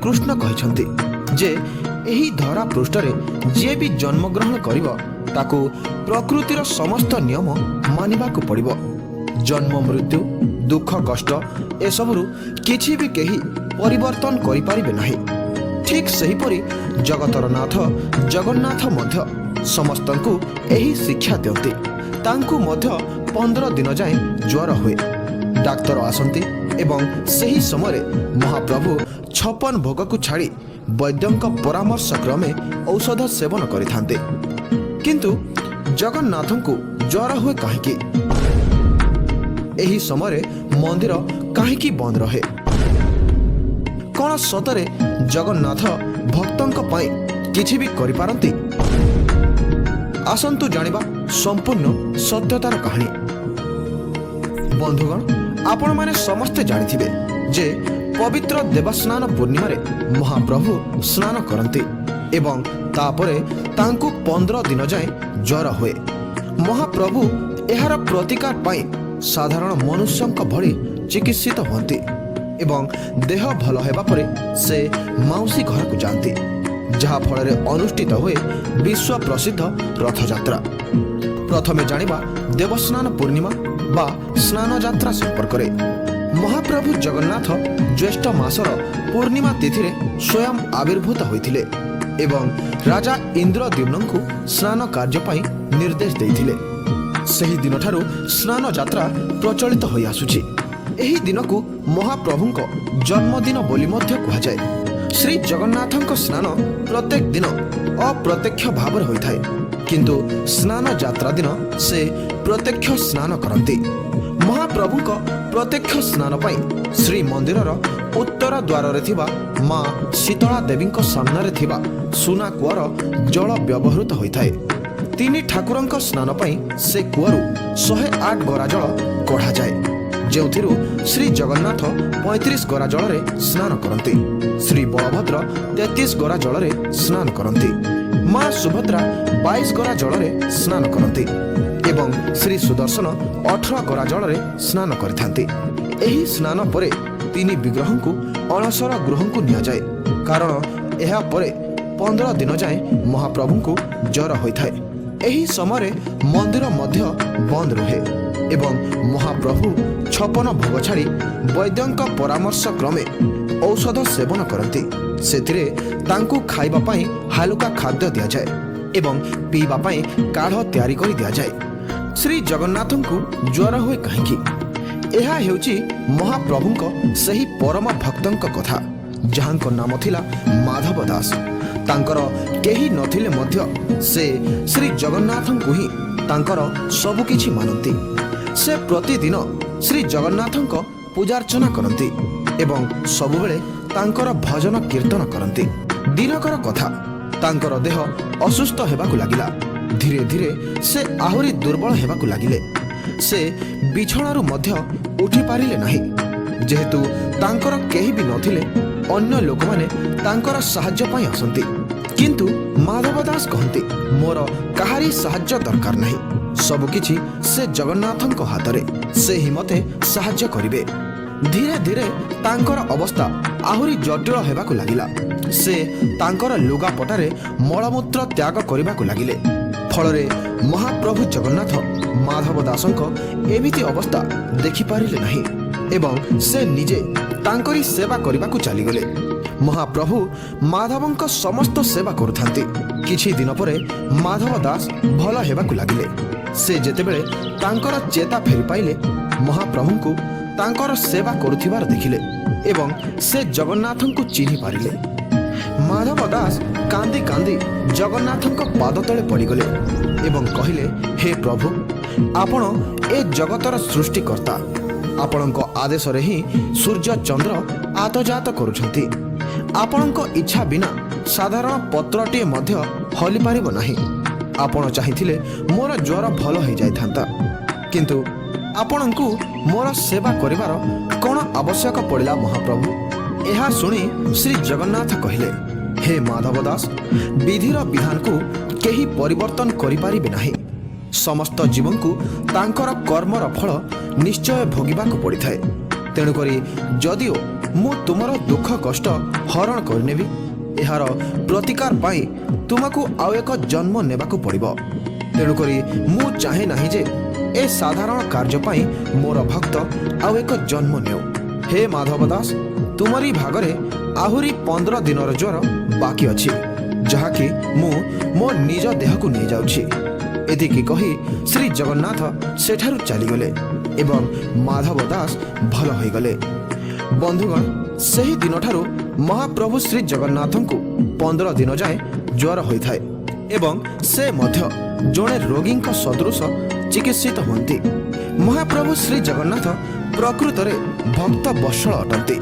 କୃଷ୍ଣ କହିଛନ୍ତି ଯେ ଏହି ଧରା ପୃଷ୍ଠରେ ଯିଏ ବି ଜନ୍ମଗ୍ରହଣ କରିବ, ତାକୁ ପ୍ରକୃତିର ସମସ୍ତ ନିୟମ ମାନିବାକୁ ପଡ଼ିବ। ଜନ୍ମ, ମୃତ୍ୟୁ, ଦୁଃଖ, କଷ୍ଟ ଏସବୁରୁ କିଛି ବି କେହି ପରିବର୍ତ୍ତନ କରିପାରିବେ ନାହିଁ। ଠିକ୍ ସେହିପରି ଜଗତର ନାଥ ଜଗନ୍ନାଥ ମଧ୍ୟ ସମସ୍ତଙ୍କୁ ଏହି ଶିକ୍ଷା ଦିଅନ୍ତି। ତାଙ୍କୁ ମଧ୍ୟ 15 ଦିନ ଯାଏଁ ଜ୍ୱର ହୁଏ। ଡାକ୍ତର ଆସନ୍ତି ଏବଂ ସେହି ସମୟରେ ମହାପ୍ରଭୁ 56 ଭୋଗକୁ ଛାଡ଼ି ବୈଦ୍ୟଙ୍କ ପରାମର୍ଶ କ୍ରମେ ଔଷଧ ସେବନ କରିଥାନ୍ତି। କିନ୍ତୁ ଜଗନ୍ନାଥଙ୍କୁ ଜ୍ୱର ହୁଏ କାହିଁକି? ଏହି ସମୟରେ ମନ୍ଦିର କାହିଁକି ବନ୍ଦ ରହେ? କ'ଣ ସତରେ ଜଗନ୍ନାଥ ଭକ୍ତଙ୍କ ପାଇଁ କିଛି ବି କରିପାରନ୍ତି? ଆସନ୍ତୁ ଜାଣିବା ସମ୍ପୂର୍ଣ୍ଣ ସତ୍ୟତାର କାହାଣୀ। ବନ୍ଧୁଗଣ, ଆପଣମାନେ ସମସ୍ତେ ଜାଣିଥିବେ ଯେ ପବିତ୍ର ଦେବସ୍ନାନ ପୂର୍ଣ୍ଣିମାରେ ମହାପ୍ରଭୁ ସ୍ନାନ କରନ୍ତି ଏବଂ ତାପରେ ତାଙ୍କୁ 15 ଦିନ ଯାଏଁ ଜ୍ୱର ହୁଏ। ମହାପ୍ରଭୁ ଏହାର ପ୍ରତିକାର ପାଇଁ ସାଧାରଣ ମନୁଷ୍ୟଙ୍କ ଭଳି ଚିକିତ୍ସିତ ହୁଅନ୍ତି ଏବଂ ଦେହ ଭଲ ହେବା ପରେ ସେ ମାଉସୀ ଘରକୁ ଯାଆନ୍ତି, ଯାହାଫଳରେ ଅନୁଷ୍ଠିତ ହୁଏ ବିଶ୍ୱ ପ୍ରସିଦ୍ଧ ରଥଯାତ୍ରା। ପ୍ରଥମେ ଜାଣିବା ଦେବସ୍ନାନ ପୂର୍ଣ୍ଣିମା ବା ସ୍ନାନ ଯାତ୍ରା ସମ୍ପର୍କରେ। ମହାପ୍ରଭୁ ଜଗନ୍ନାଥ ଜ୍ୟେଷ୍ଠ ମାସର ପୂର୍ଣ୍ଣିମା ତିଥିରେ ସ୍ୱୟଂ ଆବିର୍ଭୂତ ହୋଇଥିଲେ ଏବଂ ରାଜା ଇନ୍ଦ୍ରଦ୍ୟୁମ୍ନଙ୍କୁ ସ୍ନାନ କାର୍ଯ୍ୟ ପାଇଁ ନିର୍ଦ୍ଦେଶ ଦେଇଥିଲେ। ସେହି ଦିନଠାରୁ ସ୍ନାନ ଯାତ୍ରା ପ୍ରଚଳିତ ହୋଇ ଆସୁଛି। ଏହି ଦିନକୁ ମହାପ୍ରଭୁଙ୍କ ଜନ୍ମଦିନ ବୋଲି ମଧ୍ୟ କୁହାଯାଏ। ଶ୍ରୀ ଜଗନ୍ନାଥଙ୍କ ସ୍ନାନ ପ୍ରତ୍ୟେକ ଦିନ ଅପ୍ରତ୍ୟକ୍ଷ ଭାବରେ ହୋଇଥାଏ, କିନ୍ତୁ ସ୍ନାନ ଯାତ୍ରା ଦିନ ସେ ପ୍ରତ୍ୟକ୍ଷ ସ୍ନାନ କରନ୍ତି। ମହାପ୍ରଭୁଙ୍କ ପ୍ରତ୍ୟକ୍ଷ ସ୍ନାନ ପାଇଁ ଶ୍ରୀମନ୍ଦିରର ଉତ୍ତର ଦ୍ୱାରରେ ଥିବା ମା ଶୀତଳା ଦେବୀଙ୍କ ସାମ୍ନାରେ ଥିବା ସୁନା କୂଅର ଜଳ ବ୍ୟବହୃତ ହୋଇଥାଏ। ତିନି ଠାକୁରଙ୍କ ସ୍ନାନ ପାଇଁ ସେ କୂଅରୁ 108 ଗରା ଜଳ କଢ଼ାଯାଏ, ଯେଉଁଥିରୁ ଶ୍ରୀ ଜଗନ୍ନାଥ 35 ଗରା ଜଳରେ ସ୍ନାନ କରନ୍ତି, ଶ୍ରୀ ବଳଭଦ୍ର 33 ଗରା ଜଳରେ ସ୍ନାନ କରନ୍ତି, ମା ସୁଭଦ୍ରା 22 ଗରା ଜଳରେ ସ୍ନାନ କରନ୍ତି ଏବଂ ଶ୍ରୀ ସୁଦର୍ଶନ 18 ଗରା ଜଳରେ ସ୍ନାନ କରିଥାନ୍ତି। ଏହି ସ୍ନାନ ପରେ ତିନି ବିଗ୍ରହଙ୍କୁ ଅଣସର ଗୃହକୁ ନିଆଯାଏ, କାରଣ ଏହା ପରେ 15 ଦିନ ଯାଏଁ ମହାପ୍ରଭୁଙ୍କୁ ଜ୍ୱର ହୋଇଥାଏ। ଏହି ସମୟରେ ମନ୍ଦିର ମଧ୍ୟ ବନ୍ଦ ରୁହେ ଏବଂ ମହାପ୍ରଭୁ 56 ଭୋଗ ଛାଡ଼ି ବୈଦ୍ୟଙ୍କ ପରାମର୍ଶ କ୍ରମେ ଔଷଧ ସେବନ କରନ୍ତି। ସେଥିରେ ତାଙ୍କୁ ଖାଇବା ପାଇଁ ହାଲୁକା ଖାଦ୍ୟ ଦିଆଯାଏ ଏବଂ ପିଇବା ପାଇଁ କାଢ଼ ତିଆରି କରି ଦିଆଯାଏ। ଶ୍ରୀ ଜଗନ୍ନାଥଙ୍କୁ ଜ୍ୱର ହୁଏ କାହିଁକି? ଏହା ହେଉଛି ମହାପ୍ରଭୁଙ୍କ ସେହି ପରମ ଭକ୍ତଙ୍କ କଥା, ଯାହାଙ୍କ ନାମ ଥିଲା ମାଧବ ଦାସ। ତାଙ୍କର କେହି ନଥିଲେ ମଧ୍ୟ ସେ ଶ୍ରୀ ଜଗନ୍ନାଥଙ୍କୁ ହିଁ ତାଙ୍କର ସବୁକିଛି ମାନନ୍ତି। ସେ ପ୍ରତିଦିନ ଶ୍ରୀ ଜଗନ୍ନାଥଙ୍କ ପୂଜାର୍ଚ୍ଚନା କରନ୍ତି ଏବଂ ସବୁବେଳେ ତାଙ୍କର ଭଜନ କୀର୍ତ୍ତନ କରନ୍ତି। ଦିନକର କଥା, ତାଙ୍କର ଦେହ ଅସୁସ୍ଥ ହେବାକୁ ଲାଗିଲା। ଧୀରେ ଧୀରେ ସେ ଆହୁରି ଦୁର୍ବଳ ହେବାକୁ ଲାଗିଲେ। ସେ ବିଛଣାରୁ ମଧ୍ୟ ଉଠି ପାରିଲେ ନାହିଁ। ଯେହେତୁ ତାଙ୍କର କେହି ବି ନଥିଲେ, ଅନ୍ୟ ଲୋକମାନେ ତାଙ୍କର ସାହାଯ୍ୟ ପାଇଁ ଆସନ୍ତି, କିନ୍ତୁ ମାଧବ ଦାସ କହନ୍ତି, "ମୋର କାହାରି ସାହାଯ୍ୟ ଦରକାର ନାହିଁ। ସବୁକିଛି ସେ ଜଗନ୍ନାଥଙ୍କ ହାତରେ। ସେ ହିଁ ମୋତେ ସାହାଯ୍ୟ କରିବେ।" ଧୀରେ ଧୀରେ ତାଙ୍କର ଅବସ୍ଥା ଆହୁରି ଜଟିଳ ହେବାକୁ ଲାଗିଲା। ସେ ତାଙ୍କର ଲୁଗାପଟାରେ ମଳମୂତ୍ର ତ୍ୟାଗ କରିବାକୁ ଲାଗିଲେ। ଫଳରେ ମହାପ୍ରଭୁ ଜଗନ୍ନାଥ ମାଧବ ଦାସଙ୍କ ଏମିତି ଅବସ୍ଥା ଦେଖିପାରିଲେ ନାହିଁ ଏବଂ ସେ ନିଜେ ତାଙ୍କରି ସେବା କରିବାକୁ ଚାଲିଗଲେ। ମହାପ୍ରଭୁ ମାଧବଙ୍କ ସମସ୍ତ ସେବା କରୁଥାନ୍ତି। କିଛି ଦିନ ପରେ ମାଧବ ଦାସ ଭଲ ହେବାକୁ ଲାଗିଲେ। ସେ ଯେତେବେଳେ ତାଙ୍କର ଚେତା ଫେରି ପାଇଲେ, ମହାପ୍ରଭୁଙ୍କୁ ତାଙ୍କର ସେବା କରୁଥିବାର ଦେଖିଲେ ଏବଂ ସେ ଜଗନ୍ନାଥଙ୍କୁ ଚିହ୍ନି ପାରିଲେ। ମାଧବ ଦାସ କାନ୍ଦି କାନ୍ଦି ଜଗନ୍ନାଥଙ୍କ ପାଦ ତଳେ ପଡ଼ିଗଲେ ଏବଂ କହିଲେ, "ହେ ପ୍ରଭୁ, ଆପଣ ଏ ଜଗତର ସୃଷ୍ଟିକର୍ତ୍ତା। ଆପଣଙ୍କ ଆଦେଶରେ ହିଁ ସୂର୍ଯ୍ୟ ଚନ୍ଦ୍ର ଆତଯାତ କରୁଛନ୍ତି। ଆପଣଙ୍କ ଇଚ୍ଛା ବିନା ସାଧାରଣ ପତ୍ରଟିଏ ମଧ୍ୟ ହଲିପାରିବ ନାହିଁ। ଆପଣ ଚାହିଁଥିଲେ ମୋର ଜ୍ୱର ଭଲ ହୋଇଯାଇଥାନ୍ତା, କିନ୍ତୁ ଆପଣଙ୍କୁ ମୋର ସେବା କରିବାର କ'ଣ ଆବଶ୍ୟକ ପଡ଼ିଲା ମହାପ୍ରଭୁ?" ଏହା ଶୁଣି ଶ୍ରୀ ଜଗନ୍ନାଥ କହିଲେ, "ହେ ମାଧବ ଦାସ, ବିଧିର ବିଧାନକୁ କେହି ପରିବର୍ତ୍ତନ କରିପାରିବେ ନାହିଁ। ସମସ୍ତ ଜୀବଙ୍କୁ ତାଙ୍କର କର୍ମର ଫଳ ନିଶ୍ଚୟ ଭୋଗିବାକୁ ପଡ଼ିଥାଏ। ତେଣୁକରି ଯଦିଓ ମୁଁ ତୁମର ଦୁଃଖ କଷ୍ଟ ହରଣ କରିନେବି, ଏହାର ପ୍ରତିକାର ପାଇଁ ତୁମକୁ ଆଉ ଏକ ଜନ୍ମ ନେବାକୁ ପଡ଼ିବ। ତେଣୁକରି ମୁଁ ଚାହେଁ ନାହିଁ ଯେ ଏ ସାଧାରଣ କାର୍ଯ୍ୟ ପାଇଁ ମୋର ଭକ୍ତ ଆଉ ଏକ ଜନ୍ମ ନେଉ। ହେ ମାଧବ ଦାସ, ତୁମରି ଭାଗରେ ଆହୁରି 15 ଦିନର ଜ୍ୱର ବାକି ଅଛି, ଯାହାକି ମୁଁ ମୋ ନିଜ ଦେହକୁ ନେଇଯାଉଛି। ଏତିକି କହି ଶ୍ରୀ ଜଗନ୍ନାଥ ସେଠାରୁ ଚାଲିଗଲେ ଏବଂ ମାଧବ ଦାସ ଭଲ ହୋଇଗଲେ। ବନ୍ଧୁଗଣ, ସେହି ଦିନଠାରୁ ମହାପ୍ରଭୁ ଶ୍ରୀ ଜଗନ୍ନାଥଙ୍କୁ 15 ଦିନ ଯାଏଁ ଜ୍ୱର ହୋଇଥାଏ ଏବଂ ସେ ମଧ୍ୟ ଜଣେ ରୋଗୀଙ୍କ ସଦୃଶ ଚିକିତ୍ସିତ ହୁଅନ୍ତି। ମହାପ୍ରଭୁ ଶ୍ରୀ ଜଗନ୍ନାଥ ପ୍ରକୃତରେ ଭକ୍ତ ବତ୍ସଳ ଅଟନ୍ତି।